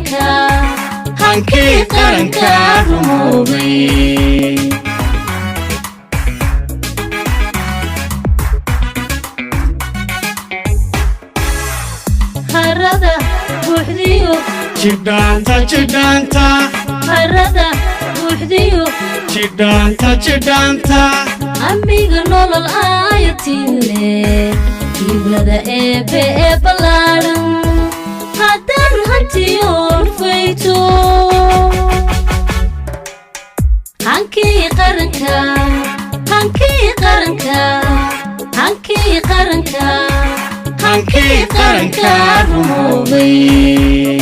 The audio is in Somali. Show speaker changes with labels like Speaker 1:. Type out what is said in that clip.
Speaker 1: Qaranka,
Speaker 2: hankii qaranka rumoobay.
Speaker 1: Harada buuxdiyo
Speaker 2: Jidhaanta, jidhaanta,
Speaker 1: harada buuxdiyo
Speaker 2: jidhaanta, jidhaanta,
Speaker 1: amiga nolol aayatiin leh, hibada Eebbe ee ballaadhan haddaan hantiyoon fayto. Hankii qaranka, hankii qaranka, hankii qaranka,
Speaker 2: hankii qaranka rumoobay.